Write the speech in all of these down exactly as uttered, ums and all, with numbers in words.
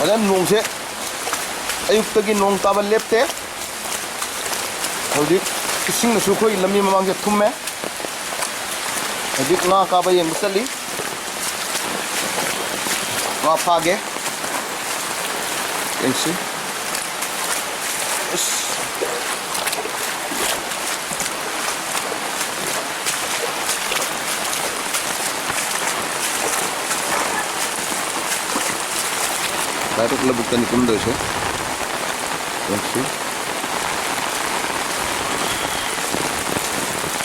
ꯐꯖꯅ ꯅꯣꯡꯁꯦ, ꯑꯌꯨꯛꯇꯒꯤ ꯅꯣꯡ ꯇꯥꯕ ꯂꯦꯞꯇꯦ꯫ ꯍꯧꯖꯤꯛ ꯏꯁꯤꯡꯅꯁꯨ ꯑꯩꯈꯣꯏ ꯂꯝꯕꯤ ꯃꯃꯥꯡꯁꯦ ꯊꯨꯝꯃꯦ꯫ ꯍꯧꯖꯤꯛ ꯉꯥ ꯀꯥꯕ ꯌꯦꯡꯕ ꯆꯠꯂꯤ꯫ ꯉꯥ ꯐꯥꯒꯦ꯫ ꯌꯦꯡꯁꯤ꯫ ꯑꯁ꯫ Direct ꯂꯧꯕꯨꯛꯇꯅꯤ ꯀꯨꯝꯗꯣꯏꯁꯦ꯫ ꯌꯦꯡꯁꯤ꯫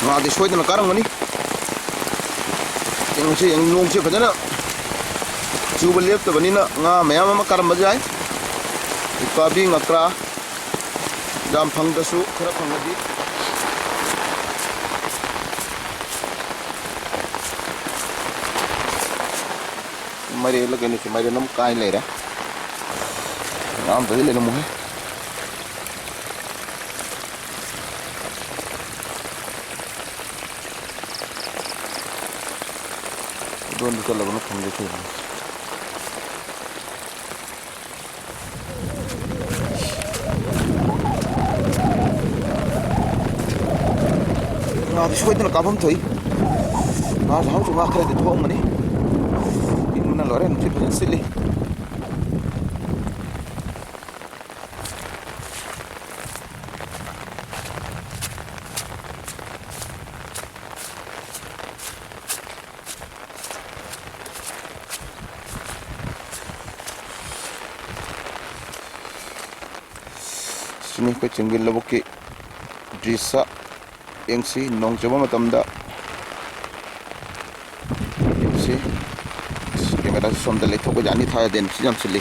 ꯉꯥꯗꯤ ꯁꯣꯏꯗꯅ ꯀꯥꯔꯝꯒꯅꯤ꯫ ꯌꯦꯡꯁꯤ, ꯌꯦꯡ-, ꯅꯣꯡꯁꯦ ꯐꯖꯅ ꯆꯨꯕ ꯂꯦꯞꯇꯕꯅꯤꯅ ꯉꯥ ꯃꯌꯥꯝ ꯑꯃ ꯀꯥꯔꯝꯕꯁꯨ ꯌꯥꯏ꯫ ꯎꯀꯥꯕꯤ, ꯉꯀ꯭ꯔꯥ, ꯌꯥꯝ ꯐꯪꯗ꯭ꯔꯁꯨ ꯈꯔ ꯐꯪꯉꯗꯤ꯫ ꯃꯥꯏꯔꯦꯜꯂ ꯀꯩꯅꯣ ꯁꯤ, ꯃꯥꯏꯔꯦꯜ ꯑꯃ ꯀꯥꯏ ꯂꯩꯔꯦ꯫ ꯌꯥꯝꯗ꯭ꯔꯗꯤ ꯂꯩꯔꯝꯃꯣꯍꯦ꯫ ꯑꯗꯣꯝꯗ ꯆꯠꯂꯒꯅ ꯐꯪꯒꯦ ꯊꯤꯕꯅꯤ꯫ ꯉꯥꯗꯤ ꯁꯣꯏꯗꯅ ꯀꯥꯐꯝ ꯊꯣꯛꯏ꯫ ꯉꯥꯁꯨ ꯍꯧꯖꯤꯛ ꯉꯥ ꯈꯔꯗꯤ ꯊꯣꯛꯑꯝꯒꯅꯤ꯫ ꯏꯪꯕꯅ ꯂꯣꯏꯔꯦ, ꯅꯨꯡꯁꯤꯠ ꯐꯖꯅ ꯁꯤꯠꯂꯤ꯫ ꯁꯤꯅꯤ ꯑꯩꯈꯣꯏ ꯆꯤꯡꯕꯤ ꯂꯧꯕꯨꯛꯀꯤ ꯗ꯭ꯔꯤꯁꯥ꯫ ꯌꯦꯡꯁꯤ, ꯅꯣꯡ ꯆꯨꯕ ꯃꯇꯝꯗ ꯌꯦꯡꯁꯤ꯫ ꯑꯁ, ꯀꯦꯃꯦꯔꯥꯁꯤ ꯁꯣꯝꯗ ꯂꯩꯊꯣꯛꯄ ꯌꯥꯅꯤ, ꯊꯥꯖꯗꯦ, ꯅꯨꯡꯁꯤꯠ ꯌꯥꯝ ꯁꯤꯠꯂꯤ꯫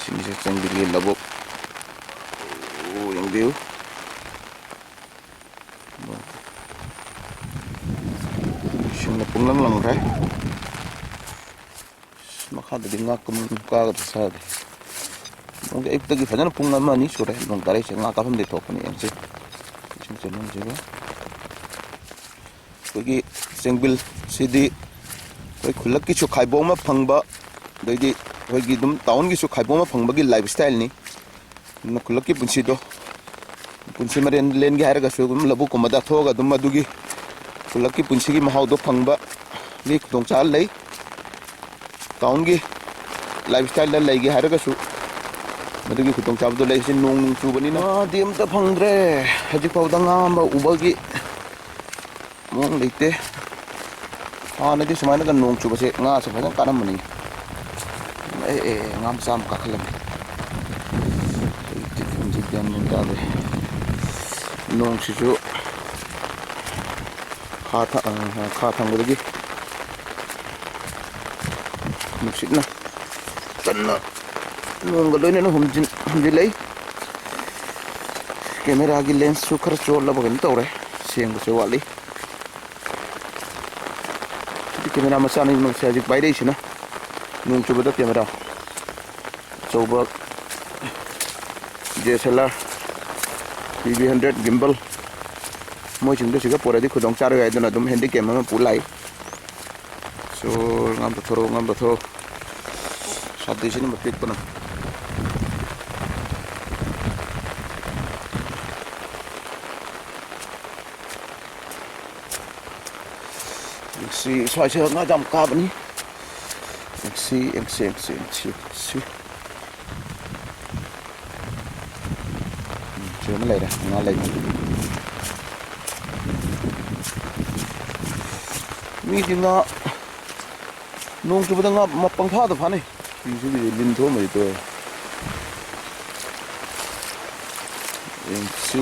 ꯁꯤꯅꯤꯁꯦ ꯆꯤꯡꯕꯤꯒꯤ ꯂꯧꯕꯨꯛ꯫ ꯑꯣ, ꯌꯦꯡꯕꯤꯌꯨ꯫ ꯏꯁꯤꯡꯅ ꯄꯨꯡꯂꯪ ꯂꯪꯈ꯭ꯔꯦ꯫ ꯑꯁ, ꯃꯈꯥꯗꯗꯤ ꯉꯥ ꯀꯨꯝ-, ꯀꯥꯒꯗ꯭ꯔꯥ ꯁꯥꯗꯦ꯫ ꯅꯣꯡꯁꯦ ꯑꯌꯨꯛꯇꯒꯤ ꯐꯖꯅ ꯄꯨꯡ ꯑꯃ ꯑꯅꯤ ꯁꯨꯔꯦ ꯅꯣꯡ ꯇꯥꯔꯛꯏꯁꯦ꯫ ꯉꯥ ꯀꯥꯐꯝꯗꯤ ꯊꯣꯛꯄꯅꯤ, ꯌꯦꯡꯁꯤ꯫ ꯏꯁꯤꯡ ꯆꯦꯟꯐꯝꯁꯤꯒ꯫ ꯑꯩꯈꯣꯏꯒꯤ ꯆꯦꯡꯕꯤꯜꯁꯤꯗꯤ ꯑꯩꯈꯣꯏ ꯈꯨꯜꯂꯛꯀꯤꯁꯨ ꯈꯥꯏꯕꯣꯛ ꯑꯃ ꯐꯪꯕ, ꯑꯗꯩꯗꯤ ꯑꯩꯈꯣꯏꯒꯤ ꯑꯗꯨꯝ ꯇꯥꯎꯟꯒꯤꯁꯨ ꯈꯥꯏꯕꯣꯛ ꯑꯃ ꯐꯪꯕꯒꯤ ꯂꯥꯏꯐ ꯁ꯭ꯇꯥꯏꯜꯅꯤ꯫ ꯑꯗꯨꯅ ꯈꯨꯜꯂꯛꯀꯤ ꯄꯨꯟꯁꯤꯗꯣ, ꯄꯨꯟꯁꯤ ꯃꯔꯦꯟ ꯂꯦꯟꯒꯦ ꯍꯥꯏꯔꯒꯁꯨ ꯑꯗꯨꯝ ꯂꯧꯕꯨꯛꯀꯨꯝꯕꯗ ꯊꯣꯛꯑꯒ ꯑꯗꯨꯝ ꯑꯗꯨꯒꯤ ꯈꯨꯜꯂꯛꯀꯤ ꯄꯨꯟꯁꯤꯒꯤ ꯃꯍꯥꯎꯗꯣ ꯐꯪꯕꯒꯤ ꯈꯨꯗꯣꯡꯆꯥꯕ ꯂꯩ꯫ ꯇꯥꯎꯟꯒꯤ ꯂꯥꯏꯐ ꯁ꯭ꯇꯥꯏꯜꯗ ꯂꯩꯒꯦ ꯍꯥꯏꯔꯒꯁꯨ ꯃꯗꯨꯒꯤ ꯈꯨꯗꯣꯡꯆꯥꯕꯗꯣ ꯂꯩ꯫ ꯍꯧꯖꯤꯛ ꯅꯣꯡ ꯅꯣꯡ ꯆꯨꯕꯅꯤꯅ ꯉꯥꯗꯤ ꯑꯝꯇ ꯐꯪꯗ꯭ꯔꯦ꯫ ꯍꯧꯖꯤꯛ ꯐꯥꯎꯗ ꯉꯥ ꯑꯃ ꯎꯕꯒꯤ ꯃꯑꯣꯡ ꯂꯩꯇꯦ꯫ ꯍꯥꯟꯅꯗꯤ ꯁꯨꯃꯥꯏꯅꯒ ꯅꯣꯡ ꯆꯨꯕꯁꯦ ꯉꯥꯁꯦ ꯐꯖꯅ ꯀꯥꯔꯝꯕꯅꯤ꯫ ꯑꯦ, ꯑꯦ, ꯑꯦ, ꯉꯥ ꯃꯆꯥ ꯑꯃ ꯀꯥꯈꯠꯂꯝꯃꯤ꯫ ꯍꯧꯖꯤꯛꯇꯤ ꯈꯪꯗꯦ, ꯒ꯭ꯌꯥꯟ ꯃꯦꯟ ꯇꯥꯗ꯭ꯔꯦ꯫ ꯅꯣꯡꯁꯤꯁꯨ ꯈꯥ ꯊ-, ꯑ, ꯈꯥ ꯊꯪꯕꯗꯒꯤ ꯅꯨꯡꯁꯤꯠꯅ ꯀꯟꯅ ꯅꯣꯡꯒ ꯂꯣꯏꯅꯅ ꯍꯨꯝꯖꯤꯟ-, ꯍꯨꯝꯖꯤꯜꯂꯛꯏ꯫ ꯀꯦꯃꯦꯔꯥꯒꯤ ꯂꯦꯟꯁꯁꯨ ꯈꯔ ꯆꯣꯠꯂꯕ ꯀꯩꯅꯣ ꯇꯧꯔꯦ, ꯁꯦꯡꯕꯁꯦ ꯋꯥꯠꯂꯤ꯫ ꯁꯤꯗꯤ ꯀꯦꯃꯦꯔꯥ ꯃꯆꯥꯅꯤ ꯃꯁꯦ ꯍꯧꯖꯤꯛ ꯄꯥꯏꯔꯛꯏꯁꯤꯅ꯫ ꯅꯣꯡ ꯆꯨꯕꯗ ꯀꯦꯃꯦꯔꯥ ꯑꯆꯧꯕ, D S L R, P V hundred gimbal, ꯃꯣꯏꯁꯤꯡꯗꯣ ꯁꯤꯒ ꯄꯨꯔꯛꯑꯗꯤ ꯈꯨꯗꯣꯡ ꯆꯥꯔꯣꯏ ꯍꯥꯏꯗꯨꯅ ꯑꯗꯨꯝ ꯍꯦꯟꯗꯤ ꯀꯦꯝ ꯑꯃ ꯄꯨ ꯂꯥꯛꯏ꯫ ꯁꯣ, ꯉꯥꯝ ꯄꯨꯊꯣꯔꯛꯑꯣ, ꯉꯥꯝ ꯄꯨꯊꯣꯔꯛꯑꯣ꯫ ꯁꯥꯇꯤꯁꯤꯅ ꯃꯄꯤꯛꯄꯅ꯫ ꯌꯦꯡꯁꯤ, ꯁ꯭ꯋꯥꯏꯁꯤꯗ ꯉꯥ ꯌꯥꯝ ꯀꯥꯕꯅꯤ꯫ ꯌꯦꯡꯁꯤ, ꯌꯦꯡꯁꯤ, ꯌꯦꯡꯁꯤ, ꯌꯦꯡꯁꯤ, ꯌꯦꯡꯁꯤ꯫ ꯎꯝ, ꯁꯤ ꯑꯃ ꯂꯩꯔꯦ, ꯉꯥ ꯂꯩꯕ꯫ ꯃꯤꯗꯤ ꯉꯥ ꯅꯣꯡ ꯆꯨꯕꯗ ꯉꯥ ꯃ-, ꯄꯪꯐꯥꯗ ꯐꯥꯅꯩ꯫ ꯐꯤꯁꯨ ꯂꯤꯟ ꯊꯣꯛꯑꯝꯃꯗꯤ ꯇꯣꯛꯑꯦ꯫ ꯌꯦꯡꯁꯤ꯫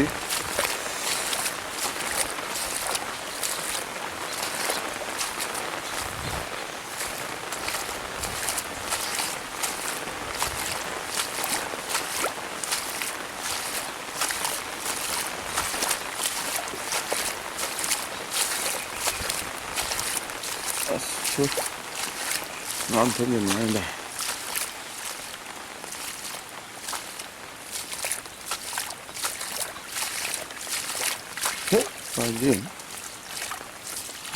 ꯑꯁ, ꯁꯤ ꯉꯥ ꯃꯊꯛ ꯌꯦꯡꯅꯤꯡꯉꯥꯏ ꯂꯩ꯫ ꯍꯦ, ꯄꯥꯏꯗꯦ꯫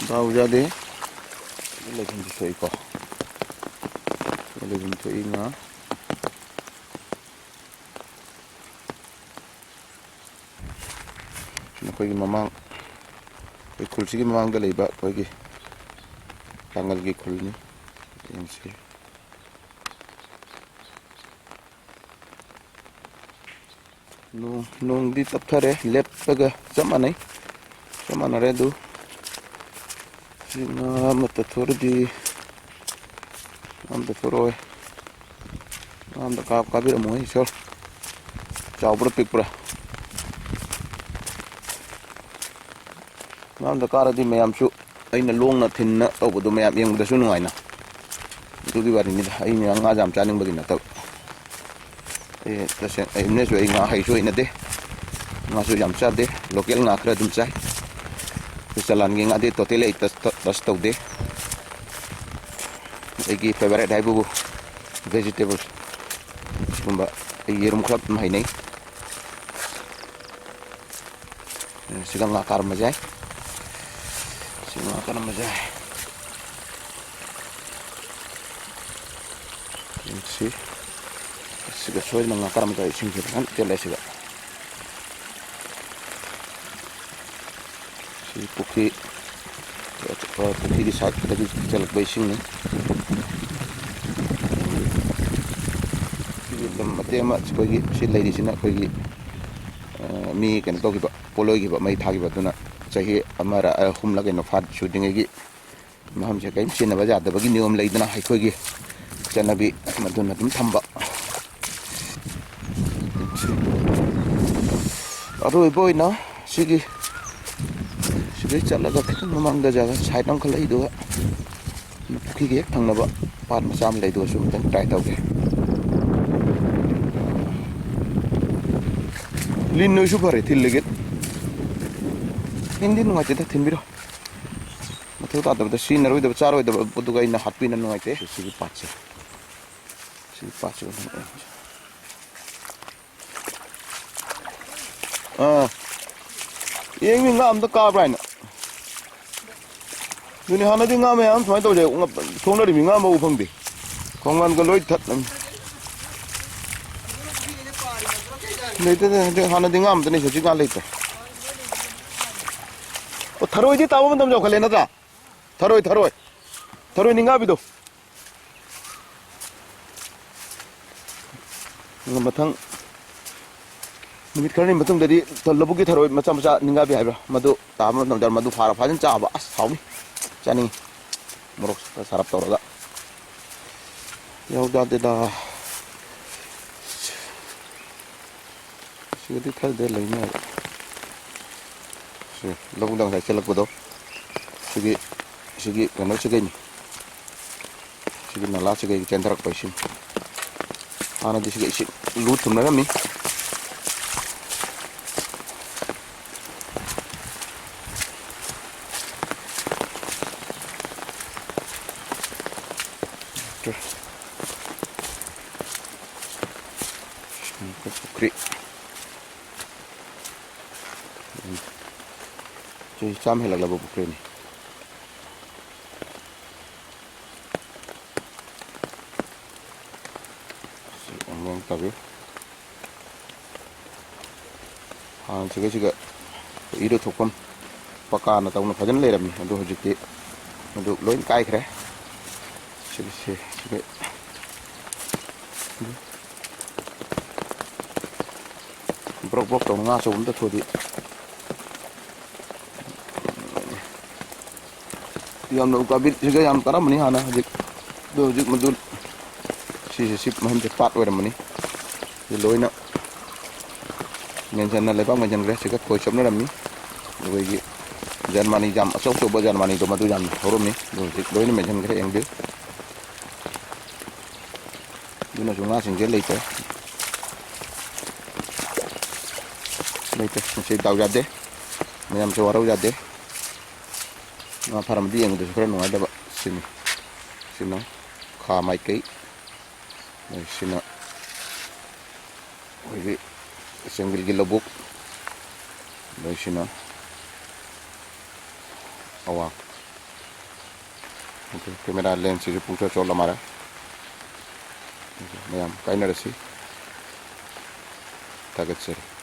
ꯗꯥꯎ ꯌꯥꯗꯦ꯫ ꯂꯩꯐꯝꯗꯤ ꯊꯣꯛꯏꯀꯣ꯫ ꯑꯗꯨꯝ ꯊꯣꯛꯏ ꯉꯥ꯫ ꯃꯈꯣꯏꯒꯤ ꯃꯃꯥꯡ, ꯑꯩꯈꯣꯏ ꯈꯨꯜꯁꯤꯒꯤ ꯃꯃꯥꯡꯗ ꯂꯩꯕ ꯑꯩꯈꯣꯏꯒꯤ ꯄꯥꯡꯒꯜꯒꯤ ꯈꯨꯜꯅꯤ꯫ ꯌꯦꯡꯁꯤ꯫ ꯅꯣꯡ, ꯅꯣꯡꯗꯤ ꯇꯞꯊꯔꯦ, ꯂꯦꯞꯄꯒ ꯆꯞ ꯃꯥꯟꯅꯩ, ꯆꯞ ꯃꯥꯟꯅꯔꯦ꯫ ꯑꯗꯨ ꯁꯤ ꯉꯥ ꯑꯃ ꯇꯠꯊꯣꯛꯑꯗꯤ, ꯉꯥ ꯑꯃ ꯇꯠꯊꯣꯛꯑꯣꯏ꯫ ꯉꯥ ꯑꯝꯇ ꯀꯥꯞ-, ꯀꯥꯞꯄꯤꯔꯝꯃꯣꯍꯦ ꯏꯁꯣꯔ꯫ ꯆꯥꯎꯕ꯭ꯔꯥ ꯄꯤꯛꯄ꯭ꯔꯥ? ꯉꯥ ꯑꯝꯇ ꯀꯥꯔꯗꯤ ꯃꯌꯥꯝꯁꯨ ꯑꯩꯅ ꯂꯣꯡꯅ ꯊꯤꯟꯅ ꯇꯧꯕꯗꯣ ꯃꯌꯥꯝ ꯌꯦꯡꯕꯗꯁꯨ ꯅꯨꯡꯉꯥꯏꯅ꯫ ꯑꯗꯨꯒꯤ ꯋꯥꯔꯤꯅꯤꯗ, ꯑꯩꯅ ꯉꯥ ꯌꯥꯝ ꯆꯥꯅꯤꯡꯕꯒꯤ ꯅꯠꯇꯕ꯫ ꯑꯩ ꯇꯁꯦꯡ-, ꯑꯩ ꯅꯦꯁꯨ ꯑꯩ ꯉꯥ ꯍꯩꯁꯨ ꯍꯩꯅꯗꯦ, ꯉꯥꯁꯨ ꯌꯥꯝ ꯆꯥꯗꯦ, ꯂꯣꯀꯦꯜ ꯉꯥ ꯈꯔ ꯑꯗꯨꯝ ꯆꯥꯏ꯫ ꯑꯩꯈꯣꯏ ꯆꯂꯥꯟꯒꯤ ꯉꯥꯗꯤ ꯇꯣꯇꯦꯜꯂꯤ ꯑꯩ ꯇꯁ-, ꯇꯁ ꯇꯧꯗꯦ꯫ ꯑꯩꯒꯤ ꯐꯦꯚꯔꯥꯏꯠ ꯍꯥꯏꯕꯕꯨ ꯚꯦꯖꯤꯇꯦꯕꯜ, ꯁꯤꯒꯨꯝꯕ, ꯑꯩ ꯌꯦꯔꯨꯝ ꯈꯔ ꯑꯗꯨꯝ ꯍꯩꯅꯩ꯫ ꯁꯤꯒ ꯉꯥ ꯀꯥꯔꯝꯕꯁꯦ꯫ ꯁꯤ ꯉꯥ ꯀꯥꯔꯝꯕꯁꯦ꯫ ꯌꯦꯡꯁꯤ꯫ ꯁꯤꯒ ꯁꯣꯏꯗꯅ ꯉꯥ ꯀꯥꯔꯝꯕꯗ ꯏꯁꯤꯡꯁꯦ ꯐꯖꯅ ꯆꯦꯜꯂꯦ ꯁꯤꯒ꯫ ꯁꯤ ꯄꯨꯈ꯭ꯔꯤ, ꯄꯨꯈ꯭ꯔꯤꯒꯤ ꯁꯥꯏꯠꯇꯒꯤ ꯆꯦꯜꯂꯛꯄ ꯏꯁꯤꯡꯅꯤ꯫ ꯁꯤꯒꯤ ꯂꯝ ꯃꯇꯦꯛ ꯑꯃ ꯑꯩꯈꯣꯏꯒꯤ ꯁꯤ ꯂꯩꯔꯤꯁꯤꯅ ꯑꯩꯈꯣꯏꯒꯤ, ꯑ, ꯃꯤ ꯀꯩꯅꯣ ꯇꯧꯈꯤꯕ, ꯄꯣꯠꯂꯣꯏꯈꯤꯕ, ꯃꯩ ꯊꯥꯈꯤꯕ, ꯑꯗꯨꯅ ꯆꯍꯤ ꯑꯃꯔ ꯑꯍꯨꯝꯂ ꯀꯩꯅꯣ ꯐꯥ-, ꯁꯨꯗ꯭ꯔꯤꯉꯩꯒꯤ ꯃꯐꯝꯁꯦ ꯀꯔꯤꯝ ꯁꯤꯖꯤꯟꯅꯕ ꯌꯥꯗꯕꯒꯤ ꯅꯤꯌꯣꯝ ꯂꯩꯗꯅ ꯑꯩꯈꯣꯏꯒꯤ ꯆꯠꯅꯕꯤ, ꯃꯗꯨꯅ ꯑꯗꯨꯝ ꯊꯝꯕ꯫ ꯑꯔꯣꯏꯕ ꯑꯣꯏꯅ ꯁꯤꯒꯤ, ꯁꯤꯗꯩ ꯆꯠꯂꯒ ꯈꯤꯇꯪ ꯃꯃꯥꯡꯗ ꯖꯒꯥ ꯁꯥꯏꯠ ꯑꯃꯈꯛ ꯂꯩꯗꯨꯒ ꯄꯨꯈ꯭ꯔꯤꯒꯤ ꯍꯦꯛ ꯊꯪꯅꯕ ꯄꯥꯠ ꯃꯆꯥ ꯑꯃ ꯂꯩꯗꯨꯒꯁꯨ ꯑꯃꯨꯛꯇꯪ ꯇ꯭ꯔꯥꯏ ꯇꯧꯒꯦ꯫ ꯂꯤꯟ ꯅꯣꯏꯁꯨ ꯐꯔꯦ, ꯊꯤꯜꯂꯒꯦ꯫ ꯊꯤꯟꯗꯤ ꯅꯨꯡꯉꯥꯏꯇꯦꯗ, ꯊꯤꯟꯕꯤꯔꯣ꯫ ꯃꯊꯧ ꯇꯥꯗꯕꯗ ꯁꯤꯖꯤꯟꯅꯔꯣꯏꯗꯕ, ꯆꯥꯔꯣꯏꯗꯕ ꯄꯣꯠꯇꯨꯒ ꯑꯩꯅ ꯍꯥꯠꯄꯤꯅ ꯅꯨꯡꯉꯥꯏꯇꯦ꯫ ꯁꯤꯒꯤ ꯄꯥꯠꯁꯦ, ꯁꯤꯒꯤ ꯄꯥꯠꯁꯦ ꯑꯣꯏꯅ ꯌꯦꯡꯁꯤ꯫ ꯑꯥ, ꯌꯦꯡꯅꯤ ꯉꯥ ꯑꯝꯇ ꯀꯥꯕ꯭ꯔꯥ ꯍꯥꯏꯅ꯫ ꯑꯗꯨꯅꯤ, ꯍꯥꯟꯅꯗꯤ ꯉꯥ ꯃꯌꯥꯝ ꯁꯨꯃꯥꯏꯅ ꯇꯧꯁꯦ, ꯉ-, ꯁꯣꯛꯅꯔꯤꯃꯤ, ꯉꯥ ꯑꯃ ꯎ ꯐꯪꯗꯦ꯫ ꯈꯣꯡꯕꯥꯟꯒ ꯂꯣꯏ ꯊꯠꯂꯝ-, ꯂꯩꯇꯦꯗ, ꯍꯟꯗꯛ ꯍꯥꯟꯅꯗꯤ ꯉꯥ ꯑꯝꯇꯅꯤ, ꯍꯧꯖꯤꯛ ꯉꯥ ꯂꯩꯇ꯭ꯔꯦ꯫ ꯑꯣ, ꯊꯔꯣꯏꯗꯤ ꯇꯥꯕ ꯃꯇꯝ ꯌꯧꯈꯠꯂꯦ ꯅꯠꯇ꯭ꯔꯥ? ꯊꯔꯣꯏ, ꯊꯔꯣꯏ꯫ ꯊꯔꯣꯏ ꯅꯤꯡꯒꯥꯕꯤꯗꯣ꯫ ꯃꯊꯪ ꯅꯨꯃꯤꯠ ꯈꯔꯅꯤ ꯃꯇꯨꯡꯗꯗꯤ ꯂꯧꯕꯨꯛꯀꯤ ꯊꯔꯣꯏ ꯃꯆꯥ ꯃꯆꯥ ꯅꯤꯡꯒꯥꯕꯤ ꯍꯥꯏꯕ꯭ꯔꯥ, ꯃꯗꯨ ꯇꯥꯕ ꯃꯇꯝꯗ ꯃꯗꯨ ꯐꯥꯔ ꯐꯖꯅ ꯆꯥꯕ꯫ ꯑꯁ, ꯍꯥꯎꯅꯤ꯫ ꯆꯥꯅꯤꯡꯉꯤ꯫ ꯃꯣꯔꯣꯛ ꯈꯔ ꯁꯥꯔꯞ ꯇꯧꯔꯒ꯫ ꯌꯥꯎꯗꯦꯗ꯫ ꯁꯤꯒꯗꯤ ꯈꯔꯗꯤ ꯂꯩꯅꯤ ꯍꯥꯏꯕ꯫ ꯁꯤ ꯂꯧꯕꯨꯛꯇ ꯉꯁꯥꯏ ꯆꯦꯜꯂꯛꯄꯗꯣ꯫ ꯁꯤꯒꯤ, ꯁꯤꯒꯤ ꯀꯩꯅꯣ ꯁꯤꯒꯩꯅꯤ꯫ ꯁꯤꯒꯤ ꯅꯂꯥ ꯁꯤꯒꯩ ꯆꯦꯟꯊꯔꯛꯄ ꯏꯁꯤꯡ꯫ ꯍꯥꯟꯅꯗꯤ ꯁꯤꯒ ꯏꯁꯤꯡ ꯂꯨ ꯊꯨꯝꯅꯔꯝꯃꯤ꯫ ꯄꯨꯈ꯭ꯔꯤ꯫ ꯆꯍꯤ ꯆꯥꯝ ꯍꯦꯜꯂꯛꯂꯕ ꯄꯨꯈ꯭ꯔꯤꯅꯤ꯫ ꯁꯤ ꯑꯃꯨꯛ ꯇꯧꯏ꯫ ꯍꯥꯟꯅ ꯁꯤꯒ ꯁꯤꯒ ꯏꯔꯨ ꯊꯣꯛꯐꯝ ꯄꯀꯥꯅ ꯇꯧꯅ ꯐꯖꯅ ꯂꯩꯔꯝꯃꯤ, ꯑꯗꯨ ꯍꯧꯖꯤꯛꯇꯤ ꯑꯗꯨ ꯂꯣꯏ ꯀꯥꯏꯈ꯭ꯔꯦ꯫ ꯁꯤꯒꯤ ꯁꯤ-, ꯁꯤꯒꯤ ꯕ꯭ꯔꯣꯛ ꯕ꯭ꯔꯣꯛ ꯇꯧꯅ ꯉꯥ ꯑꯆꯧꯕ ꯑꯝꯇ ꯊꯣꯛꯑꯗꯤ꯫ ꯌꯥꯝꯅ ꯎꯀꯥꯕꯤꯁꯤꯒ ꯌꯥꯝ ꯀꯥꯔꯝꯕꯅꯤ ꯍꯥꯟꯅ, ꯍꯧꯖꯤꯛ, ꯑꯗꯨ ꯍꯧꯖꯤꯛ ꯃꯗꯨ ꯁꯤꯁꯦ, ꯁꯤ ꯃꯐꯝꯁꯦ ꯄꯥꯠ ꯑꯣꯏꯔꯝꯕꯅꯤ꯫ ꯁꯤ ꯂꯣꯏꯅ ꯃꯦꯟꯁꯤꯟꯅ ꯂꯩꯕꯥꯛ ꯃꯦꯟꯁꯤꯟꯈ꯭ꯔꯦ꯫ ꯁꯤꯒ ꯈꯣꯏ ꯆꯣꯞꯅꯔꯝꯃꯤ꯫ ꯑꯩꯈꯣꯏꯒꯤ ꯖꯔꯃꯅꯤ ꯌꯥꯝ ꯑꯆꯧ ꯑꯆꯧꯕ ꯖꯔꯃꯅꯤꯗꯣ ꯃꯗꯨ ꯌꯥꯝ ꯍꯧꯔꯝꯃꯤ꯫ ꯑꯗꯨ ꯍꯧꯖꯤꯛ ꯂꯣꯏꯅ ꯃꯦꯟꯁꯤꯟꯈ꯭ꯔꯦ, ꯌꯦꯡꯕꯤꯌꯨ꯫ ꯑꯗꯨꯅꯁꯨ ꯉꯥꯁꯤꯡꯁꯦ ꯂꯩꯇ꯭ꯔꯦ꯫ ꯂꯩꯇꯦ꯫ ꯃꯁꯤ ꯗꯥꯎ ꯌꯥꯗꯦ꯫ ꯃꯌꯥꯝꯁꯦ ꯋꯥꯔꯧ ꯌꯥꯗꯦ꯫ ꯉꯥ ꯐꯥꯔꯝꯕꯗꯤ ꯌꯦꯡꯕꯗꯁꯨ ꯈꯔ ꯅꯨꯡꯉꯥꯏꯇꯕ꯫ ꯁꯤꯅꯤ꯫ ꯁꯤꯅ ꯈꯥ ꯃꯥꯏꯀꯩ꯫ ꯁꯤꯅ ꯑꯩꯈꯣꯏꯒꯤ ꯆꯦꯡꯒꯤꯜꯒꯤ ꯂꯧꯕꯨꯛ꯫ ꯑꯗꯩ ꯁꯤꯅ ꯑꯋꯥꯡ꯫ ꯑꯗꯨ camera lens ꯁꯤꯁꯨ ꯄꯨꯡꯆꯣꯠ ꯆꯣꯠꯂ ꯃꯥꯜꯂꯦ꯫ ꯃꯌꯥꯝ ꯀꯥꯏꯅꯔꯁꯤ꯫ ꯊꯥꯒꯠꯆꯔꯤ꯫